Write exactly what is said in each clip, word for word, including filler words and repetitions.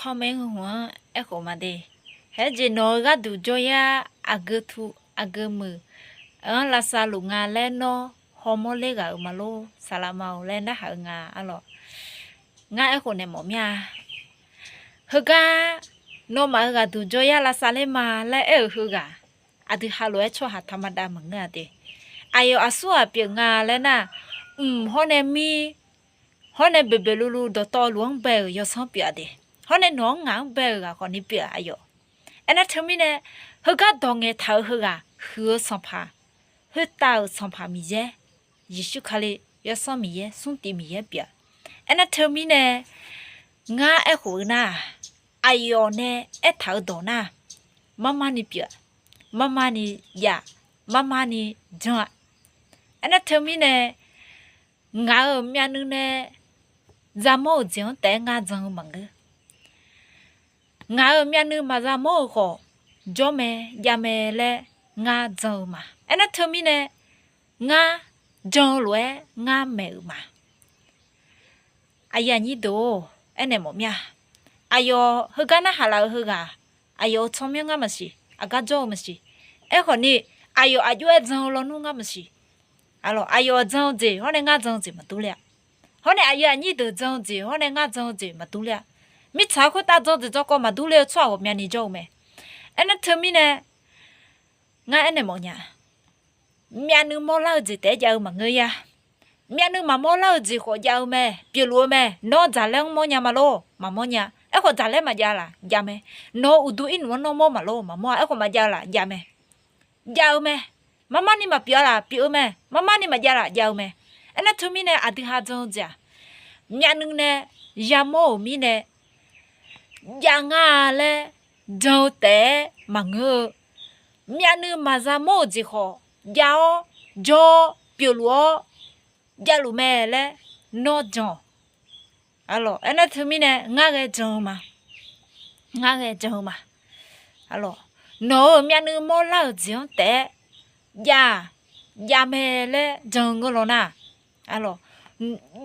Comment heu hmq-anr aerkhof ma de. Haer jeq nawq-eu gharduq jawryar aqgeu tu aqgeu muiq-anr lavsav luf nga laer nawr hawmawr ler ghaq-euq ma lor, saqlaq ma-awq laer narhaq-eu nga arlawq. Ngar aerkhof naeq mawf mir-a. Heugar nawmaf-euq ghaqduq jawryar lavsav ler ma laer aer-euq heughaq, aqdui halof-aer tsawrhaq taqmadav maqngeur-a de. Aqyawf aqsurghaq pyeuf nga laer nar, mq hawr nae mir, hawr nae boeqboeq luvluv dawqtawvluf-anr bae-euq yawsanr pyeuf-a de. Hawr nae nawq-anr ngaq-anr bae-euq ghaq khawfni pyeuf-a aqyawf. Aernar teumirnae, heugar dawq ngaeqtaq-euq heughaq huiq-eu Sanqpaq, khoertav-euq Sanqpaq Miqyaer, Yeqsur Kali, Yawsanr Miqyaer, Smrtiv Miqyaer pyeuf-a. Aernar teumirnae, ngar aerkhof-eu nar-aq, aqyawf nae aertaq-eu dawq nar, marmarni pyeuf-a, marmarni jav, marmarni jan-a. Aernar teumirnae, ngaq-euq myavnuiv nae yamawr-euq jeq-anr taef-aer ngar jan-eu maqngeur. Ngaq-euq myavnuiv maqza mawr-eu khawf, jawr mae, jav mae laer ngar jan-eu ma. Aernar teumirnae, ngar jan-eu lof-aer ngar maeq-euq ma. Aqyuif aqnyir deuq-or, aernaeq mawf mir-a. Aqyawf heugar narhaq laf-eu heughaq, aqyawf-euq tsawrmyanr ngar maqsiq, aqgar jawr-eu maqsiq. Aerkhawfni, aqyawf aqjox-aer jan-eu lawnmr ngar maqsiq. Arlawq, aqyawf jan-eu jeq hawr nae ngar jan-eu jeq maqdur ler-a. Hawr nae aqyuif aqnyir deuq jan-eu jeq hawr nae ngar jan-eu jeq maqdur ler-a. Mirtsaq-anr khoertav jan-eu jeq jankawv maqdur ler-eu tsawrhaq ghawqmyani jawr-eu mae. Aernar teumirnae, ngar aernaeq mawfnya, myavnuiv mawrlar-eu jeq taef-aer jav-eu maqngeur-a. Myavnuiv maqmawrlar-eu jeq khawf jav-eu mae, pyeufluf-eu mae. Nawr dzaqlaer-anr mawrnya ma lor, maqmawr nya. Aerkhawf dzaqlaer maqjav laf jav mae. Nawq-euq uqduq irnmf-anr nawr mawr ma lor, maqmawr-a. Aerkhawf maqjav laf jav mae. Jav-eu mae. Marmarni maqpyeuf-a laf pyeuf-eu mae. Marmarni maqjav laf jav-eu mae. Aernar teumirnae aqdui ha jan-eu jeq-aq, myavnuiv nae yamawr-euq mirnae jav ngar-a laer jan-eu taef-aer maqngeur-eu. Myavnuiv maqza mawr-euq jeq khawf jav-awr, jawr-awr, pyeufluf-awr, javluf mae laer nawr jan-awq. Arlawq, aernar teumirnae ngar ghae jan-eu ma. Ngar ghae jan-eu ma. Arlawq, nawq-euq myavnuiv mawrlar-euq jeq-anr taef-aer jav, jav mae laer jan-eu ngeur law nar, arlawq,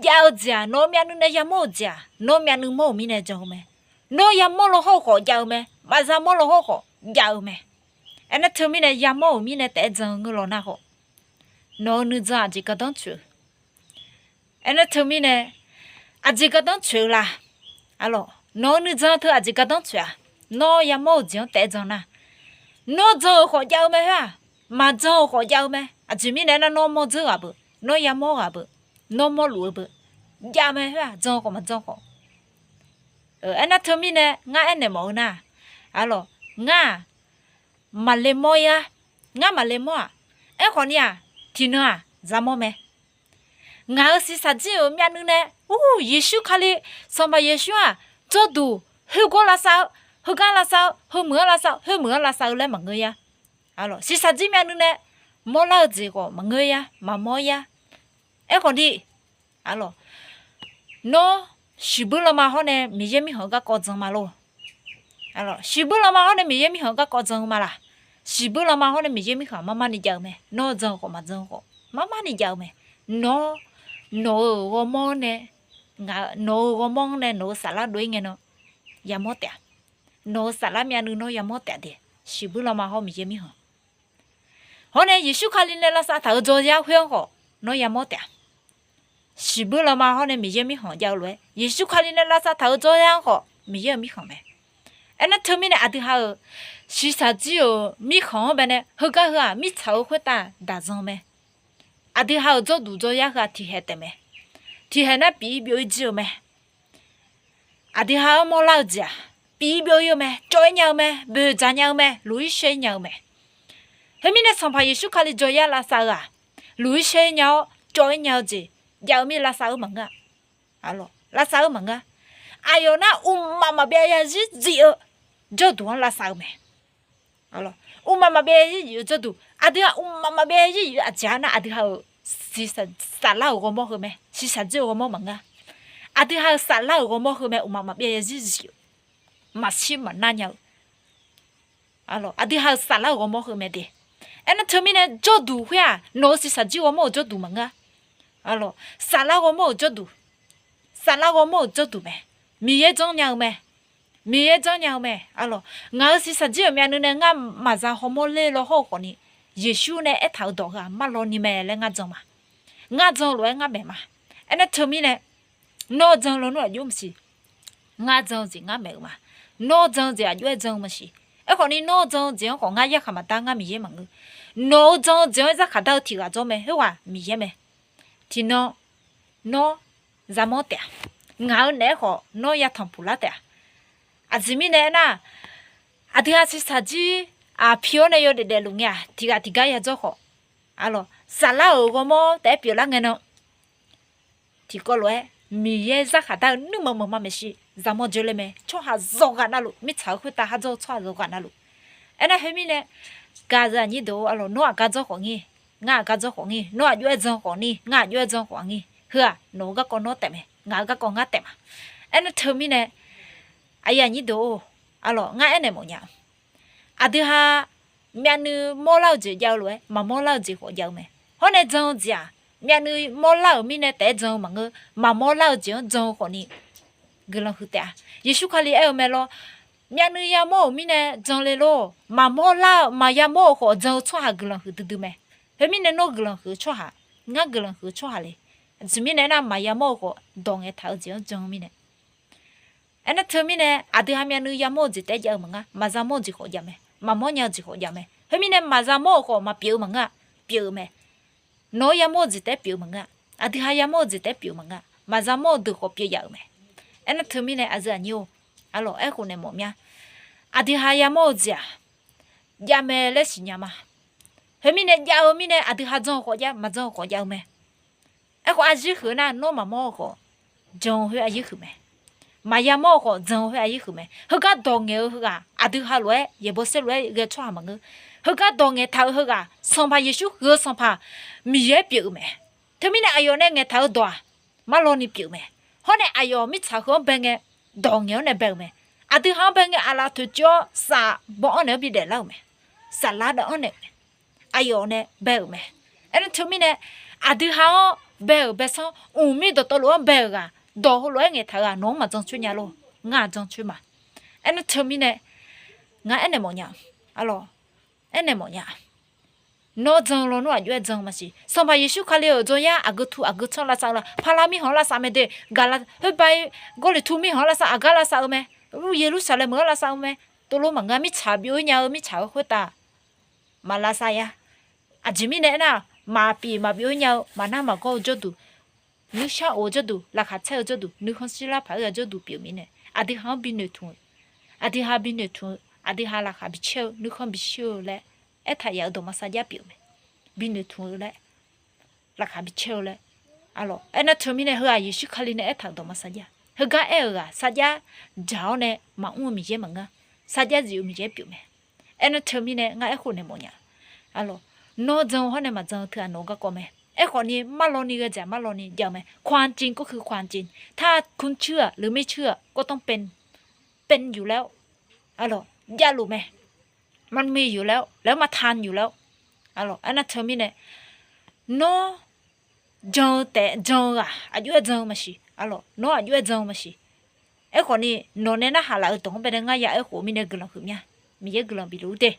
jav-eu jeq-aq, nawr myavnuiv nae yamawr-euq jeq-aq, nawr myavnuiv mawr-euq mirnae jan-eu mae. Nawr yamawr law hawr-eu khawf jav-eu mae, maqza mawr law hawr-eu khawf jav-eu mae. Aernar teumirnae yamawr-euq mirnae taef-aer jan-eu ngeur law nar khawf, nawq-euq nuijan aqjeq gardanr tsoeq-eu. Aernar teumirnae, aqjeq gardanr tsoeq-eu la? Arlawq, nawq-euq nuijan teu aqjeq gardanr tsoeq-a? Nawr yamawr-euq jeq-anr taef-aer jan nar, nawr jan-euq khawf jav-eu mae khoer-aq, maqjan-euq khawf jav-eu mae. Aqjeq mirnae aernar, nawr mawr dzeur ghaq beu, nawr yamawr ghaq beu, nawr mawrluf-eu beu, jav mae khoer-aq, jan-eu khawf maqjan khawf. Aernar teumirnae ngar aernaeq mawf-eu nar, arlawq, ngar-aq, maqle mawr-ir-ar. Ngar maqle mawr-aq. Aerkhawfni-aq, tiqnan-aq, za mawr mae. Ngaq-euq shiqshaq jir-euq myavnuiv nae, ur, Yeqsur Kali, Sanqpaq Yeqsur-aq, jawrduq, khoergawr lavsav-eu, heugar lavsav-eu, heumuiq-anr lavsav-eu, khoermuiq-anr lavsav-eu laer maqngeur-ir-ar. Arlawq, shiqshaq jir myavnuiv nae mawrlar-eu jeq khawf maqngeur-ir-ar, maqmawr-ir-ar. Aerkhawfni, arlawq, nawr shiqbuir lanma hawr nae Miqyaer mirkhanq-eu garkawv jan ma lor. Arlawq, shiqbuir lanma hawr nae Miqyaer mirkhanq-eu garkawv jan-eu ma laq? Shiqbuir lanma hawr nae Miqyaer mirkhanq marmarni jav-eu mae. Nawr jan-eu khawf maqjan-eu khawf, marmarni jav-eu mae. Nawr, nawq-euq ghawrmawr nae, ngaq, nawq-euq ghawrmawr-anr nae nawq-euq saflar dov-ir ngae nan yamawr taef-a. Nawq-euq saflar myavnuiv nawr yamawr taef-a de. Shiqbuir lanma hawr Miqyaer mirkhanq hawr nae Yeqsur Kali nae lavsav taq-euq jawryar khoer-anr khawf nawr yamawr taef-a. Shiqbuir lanma hawr nae Miqyaer mirkhanq jav-eu lof-aer, Yeqsur Kali nae lavsav taq-euq jawryar-anr khawf Miqyaer-euq mirkhanq mae. Aernar teumirnae aqdui ha-euq shiqshaq jir-euq mirkhanq-anr bae nae heugar heu-aq mirtsaq-eu khoertav daq zan mae. Aqdui ha-euq jawrduq jawryar heu-aq tiqhaeq taef mae. Tiqhaeq nar pif-ir byov-ir jir-eu mae. Aqdui ha-anr mawrlar-eu jeq-aq, pif-ir byov-ir-eu mae, cawv-ir nya-eu mae, boeqdzaq nya-eu mae, luq-ir shaer-ir nya-eu mae. Khoermirnae Sanqpaq Yeqsur Kali jawryar lavsav-eu-aq, luq-ir shaer-ir nya-awr cawv-ir nya-eu jeq jav-eu mir lavsav-eu maqngeur-a. Lavsav-eu maqngeur-a. Aqyawf nar uqmaf maqbyav zarzir zif-eu jawrduq-anr lavsav-eu mae. Uqmaf maqbyav zarzir zif-eu jawrduq, aqdui ha uqmaf maqbyav zarzir zif-eu aqjeq-anr nar aqdui ha-euq saflar-euq ghawrmawr heu mae, shiqshaq jir-eu ghawrmawr maqngeur-a. Aqdui ha-euq saflar-euq ghawrmawr heu mae, uqmaf maqbyav zarzir zif-eu, maqshir maqnar nya-eu. Aqdui ha-euq saflar-euq ghawrmawr heu mae de. Aernar teumirnae jawrduq khoer-aq nawq-euq shiqshaq jir ghawrmawr-euq jawrduq maqngeur-a. Saflar ghawrmawr-euq jawrduq, saflar ghawrmawr-euq jawrduq mae. Miqyaer janrnya-eu mae. Miqyaer janrnya-eu mae. Arlawq, ngaq-euq shiqshaq jir-euq myavnuiv nae ngar maqza hawmawr ler law hawr-eu khawfni, Yeqsur nae aertaq-euq dawq heu-aq marlawni mae laer ngar jan ma. Ngar jan-eu lof-aer ngar maeq ma. Aernar teumirnae, nawr jan-eu lawnmr aqjox maqsiq, ngar jan-eu jeq ngar maeq-eu ma. Nawr jan-eu jeq aqjox-aer jan-eu maqsiq. Aerkhawfni nawr jan-eu jeq-anr khawf ngar yarkhaq maqdar, ngar Miqyaer maqngeur. Nawq-euq jan-eu jeq-anr-aer zarkhaq dar-eu tiq ghaq jawr mae, khoerghaq Miqyaer mae. Tiqnan nawr yamawr taef-a. Ngaq-euq naeq-aer khawf nawr yatanq puq lar taef-a. Aqjeq mirnae aernar, aqdui-aq shiqshaq jir aqpi-awr nae yawdaef daefluf ngae-aq, tiq ghaq tiq gar yadzawr khawf, arlawq, saflar-euq ghawrmawr taef-aer pyeuflar ngae nan, tiqkawv lof-aer Miqyaer zarkhaq dar-eu nuirmanq manq ma maeqshi yamawr dzoerler mae. Tsawrhaq zawqghaq navluf, mirtsaq-euq khoertav har jawr-eu tsawrhaq zawqghaq navluf. Aernar khoermirnae, gaqzaq aqnyir deuq-or, arlawq, nawr aqgar jawr khawf ngir, ngar aqgar jawr khawf ngir, nawr aqjox-aer jan khawf ni, ngar aqjox-aer jan khawf ngir, heu-aq nawq-eu garkawv nawr taef mae, ngaq-euq garkawv ngar taef ma. Aernar teumirnae, aqyuif aqnyir deuq-or, arlawq, ngar aernaeq mawfnya. Aqdui ha myavnuiv mawrlar-eu jeq jav-eu lof-aer maqmawr lar-eu jeq khawf jav-eu mae. Hawr nae jan-eu jeq-aq, myavnuiv mawrlar-euq mirnae taef-aer jan-eu maqngeur, maqmawr lar-eu jeq-anr jan-eu khawfni guiqlanq huiq taef-a. Yeqsur Kali aer-eu mae lawr, myavnuiv yamawr-euq mirnae jan le lor. Maqmawr lar-eu, maqya mawr-euq khawf jan-eu tsawrhaq guiqlanq huiq duidui mae. Khoermirnae nawr guiqlanq huiq-eu tsawrhaq, ngar guiqlanq huiq-eu tsawrhaq le. Aqjeq mirnae aernar, maqya mawr-eu khawf dawq ngaeqtaq-eu jeq-anr jan-eu mirnae. Aernar teumirnae, aqdui ha myavnuiv yamawr-eu jeq taef-aer jav-eu maqngeur, maqza mawr-eu jeq khawf jav mae, maqmawr nya-eu jeq khawf jav mae. Khoermirnae, maqza mawr-eu khawf maqpyeuf-eu maqngeur-aq, pyeuf-eu mae. Nawq-anr yamawr-eu jeq taef-aer pyeuf-eu maqngeur-aq, aqdui ha yamawr-eu jeq taef-aer pyeuf-eu maqngeur-aq, maqza mawr-eu deuq khawf pyeuf yaf-euq mae. Aernar teumirnae, aqyuif aqnyir-or, arlawq, aerkhof naeq mawfmya. Aqdui ha yamawr-eu jeq-aq, jav mae laer siqnya ma. Khoermirnae, jav-eu mirnae aqdui ha jan-eu khawf jav, maqjan-eu khawf jav-eu mae. Aerkhawf, aqyuif huiq nar, nawr maqmawr-eu khawf jan-eu khoer aqyuif huiq mae. Maqya mawr-eu khawf jan-eu khoer aqyuif huiq mae. Heugar dawq ngaeq-eu heughaq aqdui ha lof-aer yaeqbawq saerlu-aer ghae tsawrhaq maqngeur. Heugar dawq ngaeqtaq-eu heughaq Sanqpaq Yeqsur huiq-eu Sanqpaq Miqyaer pyeuf-euq mae. Teumirnae, aqyawf nae ngaeqtaq-eu dawq-aq, marlawni pyeuf-eu mae. Hawr nae aqyawf mirtsaq heu-anr bae ngae, dawq ngaeq-awr nae bae-euq mae. Aqdui ha-anr bae ngae, aqlaf toeqciv-awr saf baw-anr naeq-awr bidaef lar-euq mae. Saflar deuv-anr naeq-eu mae. Aqyawf nae bae-euq mae. Aernar teumirnae, aqdui ha-anr bae-euq baesanr, mqmir dawqtawvluf-anr bae-euq ghaq, dawq heulof-aer ngaeqtaq-eu-aq, nawq-anr maqjan coer nya lor. Ngar-aq jan coer ma. Aernar teumirnae, ngar aernaeq mawfnya, arlawq, aernaeq mawfnya. Nawr jan-eu lawnmr aqjox-aer jan-eu maqsiq. Sanqpaq Yeqsur Kali-euq jawryar aqgeu tu aqgeu tsanr lavsav-eu la? Pala mirkhanq-anr lavsav mae de. Gaqla khoerba-ir Gawrliqtu mirkhanq-anr lavsav, aqgar lavsav-eu mae. Yeqlursaqlaeq meuq-anr lavsav-eu mae. Tov lor maqngeur, mirtsaq byov-ir nya-eu mirtsaq-eu khoertav maqlavsav ya. Aqjeq mirnae aernar, maqpyeuf maqbyov-ir nya-eu maqnar maqgawr-eu jawrduq, nuirshar of-eu jawrduq, laqkhaq caer-eu jawrduq, nuikhanr shirlar paq-aer ghaq jawrduq pyeuf mirnae, aqdui ha-anr bi noeqtmq-eu, aqdui ha bi noeqtmq-eu, aqdui ha laqkhaq bi caer-eu, nuikhanr bi shir-eu laer aertaq yaf-euq dawqma sarjax pyeuf-eu mae. Bi noeqtmq-eu laer, laqkhaq bi caer-eu laer, arlawq, aernar teumirnae heu-aq Yeqsur Kali nae aertaq-euq dawqma sarjax. Heugar aer-euq ghaq sarjax dzaq-awr nae maqmr-eu Miqyaer maqngeur, sarjax zif-eu Miqyaer pyeuf mae. Aernar teumirnae ngar aerkhof naeq mawfnya, arlawq, nawr jan-eu hawr nae maqjan-eu teu-aq nawq-eu garkawv mae. Aerkhawfni marlawni ghae dzaq marlawni jav-eu mae. ความจริงก็คือความจริง ถ้าคุณเชื่อหรือไม่เชื่อก็ต้องเป็น เป็นอยู่แล้ว arlawq, javluf mae. มันมีอยู่แล้ว แล้วมาทานอยู่แล้ว arlawq. Aernar teumirnae, nawr jan-eu taef jan-eu ghaq aqjox-aer jan-eu maqsiq, arlawq, nawr aqjox-aer jan-eu maqsiq. Aerkhawfni nawq nae narhaq laf-eu dawq-anr bae nae ngar ya aerkhof mirnae guiqlanq huiq mya. Miqyaer guiqlanq bifluf-ur de.